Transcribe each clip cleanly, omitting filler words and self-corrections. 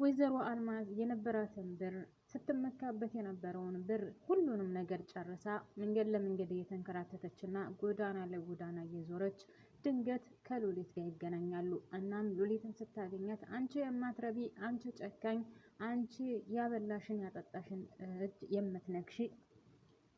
ወይዘሮ አልማዝ የነበራትን ብር፣ ስትመካበት የነበረውን ብር ሁሉንም ነገር ጨርሳ መንገድ ለመንገድ እየተንከራተተች እና ጎዳና ለጎዳና እየዞረች ድንገት ከሉሊት ጋር ይገናኛሉ። እናም ሉሊትን ስታገኛት አንቺ የማትረቢ፣ አንቺ ጨካኝ፣ አንቺ ያበላሽን ያጠጣሽን እጅ የምትነክሺ፣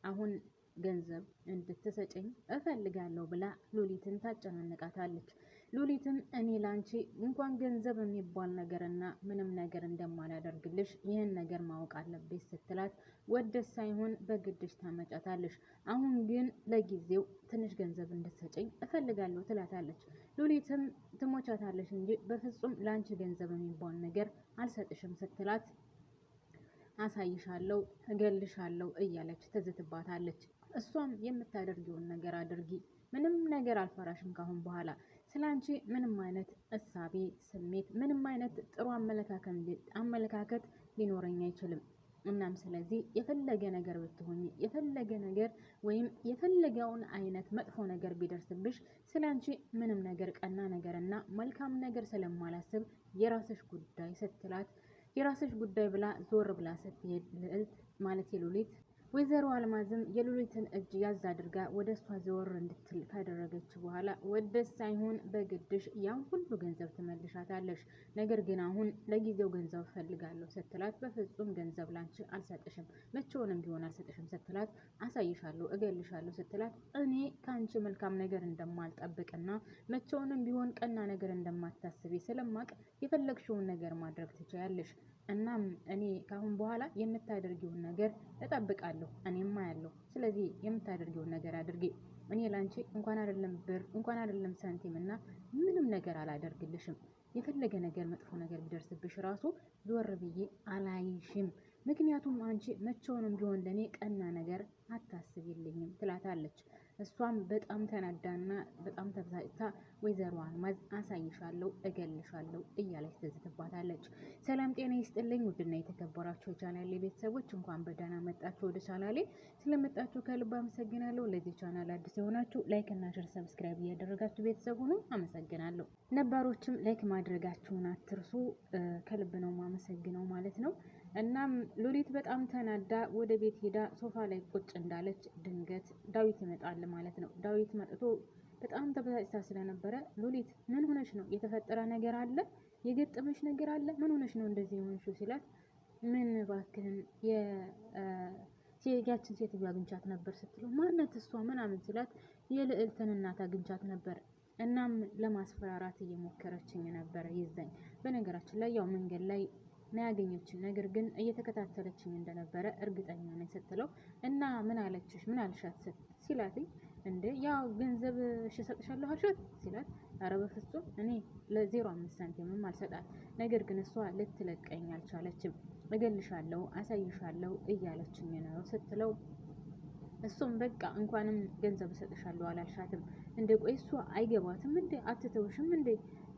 አሁን ገንዘብ እንድትሰጭኝ እፈልጋለሁ ብላ ሉሊትን ታጨናንቃታለች። ሉሊትም እኔ ላንቺ እንኳን ገንዘብ የሚባል ነገርና ምንም ነገር እንደማላደርግልሽ ይህን ነገር ማወቅ አለብሽ ስትላት ወደሽ ሳይሆን በግድሽ ታመጫታለሽ። አሁን ግን ለጊዜው ትንሽ ገንዘብ እንድትሰጭኝ እፈልጋለሁ ትላታለች። ሉሊትም ትሞቻታለሽ እንጂ በፍጹም ላንቺ ገንዘብ የሚባል ነገር አልሰጥሽም ስትላት አሳይሻለሁ፣ እገልሻለሁ እያለች ትዝትባታለች። እሷም የምታደርጊውን ነገር አድርጊ፣ ምንም ነገር አልፈራሽም፣ ካሁን በኋላ ስላንቺ ምንም አይነት እሳቤ፣ ስሜት፣ ምንም አይነት ጥሩ አመለካከት ሊኖረኝ አይችልም። እናም ስለዚህ የፈለገ ነገር ብትሆኚ፣ የፈለገ ነገር ወይም የፈለገውን አይነት መጥፎ ነገር ቢደርስብሽ ስላንቺ ምንም ነገር ቀና ነገርና መልካም ነገር ስለማላስብ የራስሽ ጉዳይ ስትላት የራስሽ ጉዳይ ብላ ዞር ብላ ስትሄድ ልዕልት ማለት የሉሊት ወይዘሮ አልማዝም የሉሊትን እጅ ያዝ አድርጋ ወደ እሷ ዘወር እንድትል ካደረገች በኋላ ወደ ሳይሆን በግድሽ ያን ሁሉ ገንዘብ ትመልሻታለሽ፣ ነገር ግን አሁን ለጊዜው ገንዘብ እፈልጋለሁ ስትላት በፍጹም ገንዘብ ላንቺ አልሰጥሽም፣ መቼውንም ቢሆን አልሰጥሽም ስትላት አሳይሻለሁ፣ እገልሻለሁ ስትላት እኔ ከአንቺ መልካም ነገር እንደማልጠብቅና መቼውንም ቢሆን ቀና ነገር እንደማታስቢ ስለማቅ የፈለግሽውን ነገር ማድረግ ትችያለሽ። እናም እኔ ካሁን በኋላ የምታደርጊውን ነገር እጠብቃለሁ፣ እኔም አያለሁ። ስለዚህ የምታደርጊውን ነገር አድርጊ። እኔ ላንቺ እንኳን አይደለም ብር፣ እንኳን አይደለም ሳንቲም እና ምንም ነገር አላደርግልሽም። የፈለገ ነገር መጥፎ ነገር ቢደርስብሽ ራሱ ዞር ብዬ አላይሽም። ምክንያቱም አንቺ መቼውንም ቢሆን ለእኔ ቀና ነገር አታስቢልኝም ትላታለች። እሷም በጣም ተናዳና በጣም ተበሳጭታ ወይዘሮ አልማዝ አሳይሻለሁ፣ እገልሻለሁ እያለች ትዝትባታለች። ሰላም ጤና ይስጥልኝ ውድና የተከበራችሁ የቻናሌ ቤተሰቦች፣ እንኳን በደህና መጣችሁ ወደ ቻናሌ። ስለመጣችሁ ከልብ አመሰግናለሁ። ለዚህ ቻናል አዲስ የሆናችሁ like እና share፣ subscribe እያደረጋችሁ ቤተሰብ ሁኑ። አመሰግናለሁ። ነባሮችም like ማድረጋችሁን አትርሱ። ከልብ ነው ማመሰግነው ማለት ነው። እናም ሉሊት በጣም ተናዳ ወደ ቤት ሄዳ ሶፋ ላይ ቁጭ እንዳለች ድንገት ዳዊት ይመጣል ማለት ነው። ዳዊት መጥቶ በጣም ተበሳጭታ ስለነበረ ሉሊት ምን ሆነሽ ነው? የተፈጠረ ነገር አለ? የገጠመሽ ነገር አለ? ምን ሆነሽ ነው እንደዚህ የሆንሽው? ሲላት ምን እባክህን ያችን ሴትዮ አግኝቻት ነበር ስትለው ማነት እሷ ምናምን ሲላት የልዕልትን እናት አግኝቻት ነበር፣ እናም ለማስፈራራት እየሞከረችኝ ነበረ ይዘኝ። በነገራችን ላይ ያው መንገድ ላይ ነው ያገኘችኝ፣ ነገር ግን እየተከታተለችኝ እንደነበረ እርግጠኛ ነኝ ስትለው እና ምን አለችሽ፣ ምን አልሻት ሲላትኝ እንዴ ያው ገንዘብ እሺ እሰጥሻለሁ አልሻት ሲላት ኧረ በፍጹም እኔ ለ05 ሳንቲምም አልሰጣት፣ ነገር ግን እሷ ልትለቀኝ አልቻለችም፣ እገልሻለሁ፣ አሳይሻለሁ እያለችኝ ነው ስትለው እሱም በቃ እንኳንም ገንዘብ እሰጥሻለሁ አላልሻትም እንዴ? ቆይ እሷ አይገባትም እንዴ? አትተውሽም እንዴ?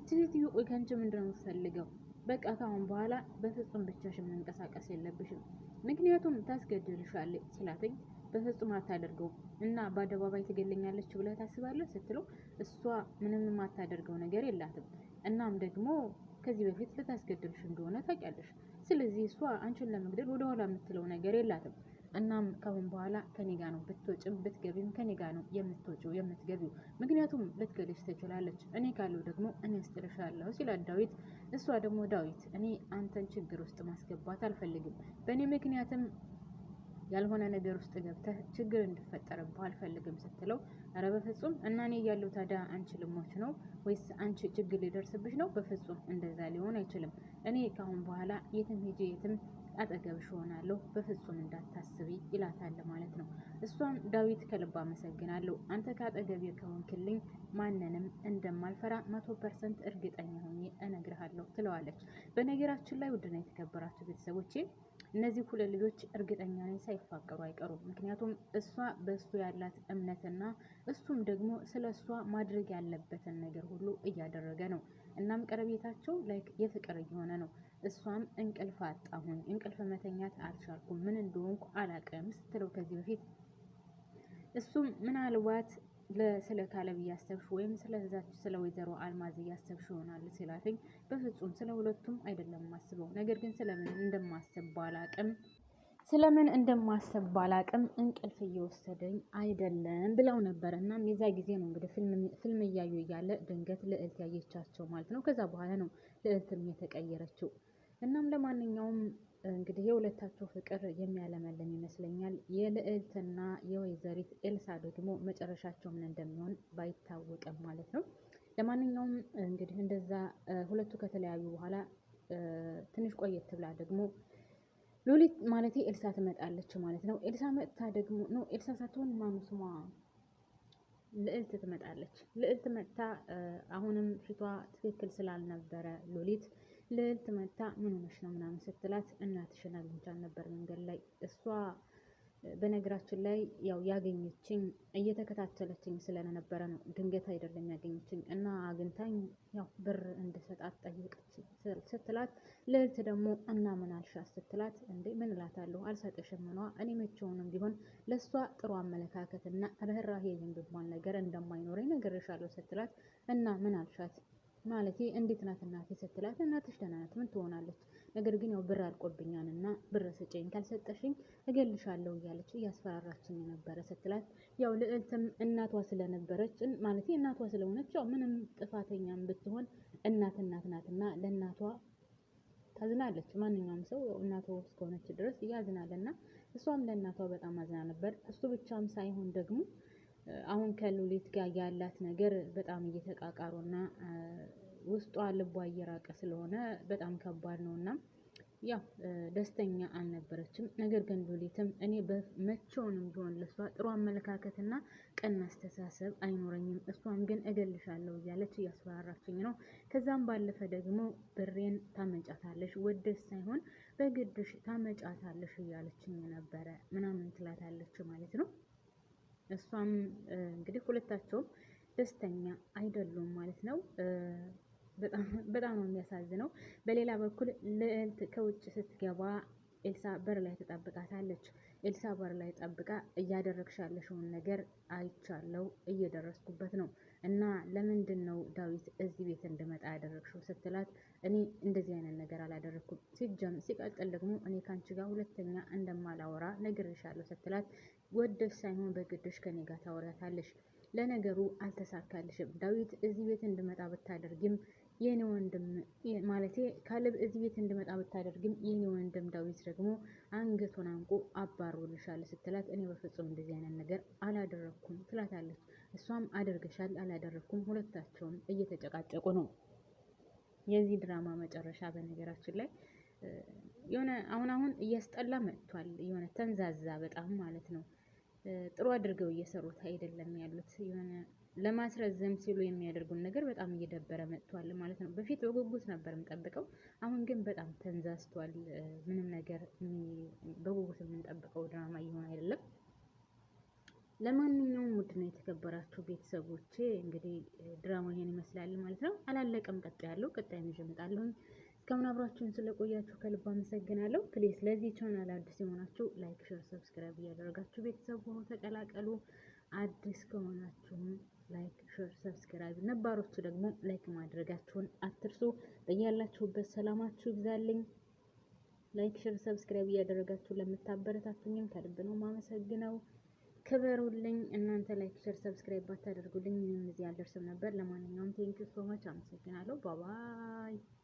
ሴትዮ ቆይ ከአንቺ ምንድነው የምትፈልገው? በቃ ካሁን በኋላ በፍጹም ብቻሽን መንቀሳቀስ የለብሽም፣ ምክንያቱም ታስገድልሻለች ሲላትኝ በፍጹም አታደርገውም እና በአደባባይ ትገለኛለች ብለህ ታስባለህ ስትለው እሷ ምንም የማታደርገው ነገር የላትም። እናም ደግሞ ከዚህ በፊት ልታስገድልሽ እንደሆነ ታውቂያለሽ። ስለዚህ እሷ አንቺን ለመግደል ወደኋላ የምትለው ነገር የላትም። እናም ካሁን በኋላ ከኔ ጋ ነው ብትወጭም ብትገቢም ከኔ ጋ ነው የምትወጪው የምትገቢው፣ ምክንያቱም ልትገልሽ ትችላለች። እኔ ካለው ደግሞ እኔ አስጥልሻለሁ ሲላት ዳዊት፣ እሷ ደግሞ ዳዊት እኔ አንተን ችግር ውስጥ ማስገባት አልፈልግም፣ በእኔ ምክንያትም ያልሆነ ነገር ውስጥ ገብተህ ችግር እንዲፈጠርብህ አልፈልግም ስትለው ኧረ በፍጹም እና እኔ እያለሁ ታዲያ አንቺ ልሞች ነው ወይስ አንቺ ችግር ሊደርስብሽ ነው? በፍጹም እንደዛ ሊሆን አይችልም። እኔ ካሁን በኋላ የትም ሄጄ የትም አጠገብሽ እሆናለሁ፣ በፍጹም እንዳታስቢ ይላታል ማለት ነው። እሷም ዳዊት ከልብ አመሰግናለሁ፣ አንተ ከአጠገቤ ከሆንክልኝ ማንንም እንደማልፈራ 100% እርግጠኛ ሆኜ እነግርሃለሁ ትለዋለች። በነገራችን ላይ ውድና የተከበራችሁ ቤተሰቦቼ፣ እነዚህ ሁለት ልጆች እርግጠኛ ነኝ ሳይፋቀሩ አይቀሩም። ምክንያቱም እሷ በእሱ ያላት እምነትና እሱም ደግሞ ስለ እሷ ማድረግ ያለበትን ነገር ሁሉ እያደረገ ነው። እናም ቀረቤታቸው like የፍቅር እየሆነ ነው። እሷም እንቅልፍ አጣሁኝ፣ እንቅልፍ መተኛት አልቻልኩም፣ ምን እንደሆንኩ አላቅም ስትለው ከዚህ በፊት እሱም ምናልባት ስለ ካለብ እያሰብሽ ወይም ስለዛች ስለ ወይዘሮ አልማዝ እያሰብሽ ይሆናል ሲላትኝ፣ በፍጹም ስለ ሁለቱም አይደለም የማስበው፣ ነገር ግን ስለምን እንደማስብ ባላቅም እንቅልፍ እየወሰደኝ አይደለም ብለው ነበር። እናም የዛ ጊዜ ነው እንግዲህ ፊልም እያዩ እያለ ድንገት ልዕልት ያየቻቸው ማለት ነው። ከዛ በኋላ ነው ልዕልትም የተቀየረችው። እናም ለማንኛውም እንግዲህ የሁለታቸው ፍቅር የሚያለመልም ይመስለኛል። የልዕልትና የወይዘሪት ኤልሳ ደግሞ መጨረሻቸው ምን እንደሚሆን ባይታወቅም ማለት ነው። ለማንኛውም እንግዲህ እንደዛ ሁለቱ ከተለያዩ በኋላ ትንሽ ቆየት ብላ ደግሞ ሉሊት ማለት ኤልሳ ትመጣለች ማለት ነው። ኤልሳ መጥታ ደግሞ፣ no፣ ኤልሳ ሳትሆን ማኑ ስሟ ልዕልት ትመጣለች። ልዕልት መጥታ አሁንም ፊቷ ትክክል ስላልነበረ ሉሊት፣ ልዕልት መጥታ ምን ሆነሽ ነው ምናምን ስትላት፣ እናትሽን አግኝቻት ነበር መንገድ ላይ። እሷ በነገራችን ላይ ያው ያገኘችኝ እየተከታተለችኝ ስለነበረ ነው። ድንገት አይደለም ያገኘችኝ፣ እና አግኝታኝ ያው ብር እንድሰጣት ጠየቀች ስትላት፣ ልዕልት ደግሞ እና ምን አልሻት ስትላት፣ እንዴ ምን እላታለሁ፣ አልሰጥሽም ነዋ። እኔ መቼውንም ቢሆን ለእሷ ጥሩ አመለካከትና ርህራሄ የሚባል ነገር እንደማይኖረኝ ነግሬሻለሁ ስትላት፣ እና ምን አልሻት፣ ማለቴ እንዴት ናት እናቴ ስትላት፣ እናትሽ ደህና ናት፣ ምን ትሆናለች? ነገር ግን ያው ብር አልቆብኛል እና ብር ስጭኝ፣ ካልሰጠሽኝ እገልሻለሁ እያለች እያስፈራራችኝ ነበረ ስትላት፣ ያው ልዕልትም እናቷ ስለነበረች፣ ማለት እናቷ ስለሆነች፣ ያው ምንም ጥፋተኛም ብትሆን እናት እናት ናትና ለእናቷ ታዝናለች። ማንኛውም ሰው እናቷ እስከሆነች ድረስ ያዝናልና እሷም ለእናቷ በጣም አዝና ነበር። እሱ ብቻም ሳይሆን ደግሞ አሁን ከሉሊት ጋር ያላት ነገር በጣም እየተቃቃሩና ውስጧ ልቧ እየራቀ ስለሆነ በጣም ከባድ ነው እና ያው ደስተኛ አልነበረችም። ነገር ግን ሉሊትም እኔ መቼውንም ቢሆን ለሷ ጥሩ አመለካከትና ቀና አስተሳሰብ አይኖረኝም፣ እሷም ግን እገልሻለሁ እያለች እያስፈራራችኝ ነው። ከዛም ባለፈ ደግሞ ብሬን ታመጫታለሽ፣ ወደሽ ሳይሆን በግድሽ ታመጫታለሽ እያለችኝ ነበረ ምናምን ትላታለች ማለት ነው። እሷም እንግዲህ ሁለታቸውም ደስተኛ አይደሉም ማለት ነው። በጣም ነው የሚያሳዝነው። በሌላ በኩል ልዕልት ከውጭ ስትገባ ኤልሳ በር ላይ ትጠብቃታለች። ኤልሳ በር ላይ ጠብቃ እያደረግሽ ያለሽውን ነገር አይቻለው፣ እየደረስኩበት ነው፣ እና ለምንድን ነው ዳዊት እዚህ ቤት እንድመጣ ያደረግሽው ስትላት፣ እኔ እንደዚህ አይነት ነገር አላደረግኩም፣ ሲቀጥል ደግሞ እኔ ካንቺ ጋር ሁለተኛ እንደማላወራ ነግሬሻለሁ ስትላት፣ ወደሽ ሳይሆን በግድሽ ከኔ ጋር ታወሪያታለሽ። ለነገሩ አልተሳካልሽም። ዳዊት እዚህ ቤት እንድመጣ ብታደርጊም፣ የኔ ወንድም ማለቴ ካሌብ እዚህ ቤት እንድመጣ ብታደርግም፣ የኔ ወንድም ዳዊት ደግሞ አንገቱን አንቆ አባሮልሻል ስትላት፣ እኔ በፍጹም እንደዚህ አይነት ነገር አላደረግኩም ትላታለች። እሷም አደርገሻል፣ አላደረግኩም፣ ሁለታቸውም እየተጨቃጨቁ ነው። የዚህ ድራማ መጨረሻ በነገራችን ላይ የሆነ አሁን አሁን እያስጠላ መጥቷል። የሆነ ተንዛዛ በጣም ማለት ነው። ጥሩ አድርገው እየሰሩት አይደለም ያሉት፣ የሆነ ለማስረዘም ሲሉ የሚያደርጉን ነገር በጣም እየደበረ መጥቷል ማለት ነው። በፊት በጉጉት ነበር የምጠብቀው፣ አሁን ግን በጣም ተንዛዝቷል። ምንም ነገር በጉጉት የምንጠብቀው ድራማ እየሆነ አይደለም። ለማንኛውም ውድና የተከበራችሁ ቤተሰቦቼ እንግዲህ ድራማ ይሄን ይመስላል ማለት ነው። አላለቀም፣ ቀጣይ ያለው ቀጣይ ይዤ እመጣለሁኝ። እስካሁን አብራችሁን ስለቆያችሁ ከልብ አመሰግናለሁ። Please ለዚህ ቻናል አዲስ የሆናችሁ like፣ share፣ subscribe እያደረጋችሁ ቤተሰብ ሆኖ ተቀላቀሉ። አዲስ ከሆናችሁም like፣ share፣ subscribe፣ ነባሮቹ ደግሞ like ማድረጋችሁን አትርሱ። በያላችሁበት ሰላማችሁ ይብዛልኝ። Like፣ share፣ subscribe እያደረጋችሁ ለምታበረታቱኝም ከልብ ነው ማመሰግነው። ክበሩልኝ። እናንተ like፣ share፣ subscribe ባታደርጉልኝ ምንም እዚህ አልደርስም ነበር። ለማንኛውም thank you so much፣ አመሰግናለሁ። Bye bye።